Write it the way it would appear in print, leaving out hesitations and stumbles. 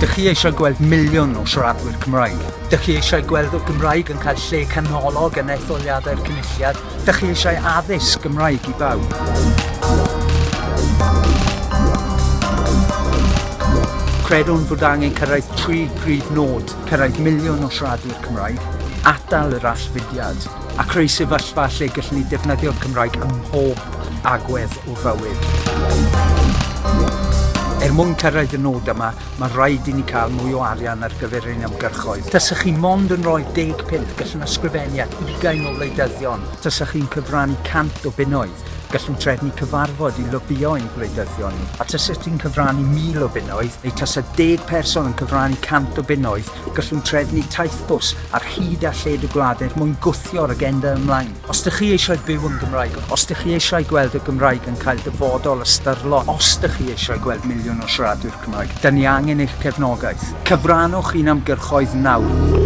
Dych chi eisiau gweld miliwn o siaradwyr Cymraeg? Dych chi eisiau gweld y Gymraeg yn cael lle canolog yn etholiadau'r Cynulliad? Dych chi eisiau addysg Gymraeg i bawb? Credwn fod angen cyrraedd tri prif nod, cyrraedd miliwn o siaradwyr Cymraeg, atal yr allfudiad, a creu sefyllfa lle gallwn ni defnyddio'r Cymraeg ym mhob agwedd o fywyd. Er mwyn cyrraedd y nod yma, mae rhaid i ni cael mwy o arian ar gyfer ein ymgyrchoedd. Tasech chi mond yn rhoi 10 punt, gallwn ysgrifennu at ugain o wleidyddion. Tasech chi'n cyfrannu 100 o bunnoedd, gallwn trefnu cyfarfod i lobïo ein gwleidyddion ni. A taset ti'n cyfrannu 1,000 o bunnoedd, neu tasa deg person yn cyfrannu 100 o bunnoedd, Gallwn trefnu taith bws ar hyd a lled y gwlad er mwyn gwthio'r agenda ymlaen. Os dych chi eisiau byw yn Gymraeg, os dych chi eisiau gweld y Gymraeg yn cael dyfodol ystyrlon, os dych chi eisiau gweld miliwn o siaradwyr Cymraeg, da ni angen eich cefnogaeth. Cyfrannwch i'n ymgyrchoedd nawr.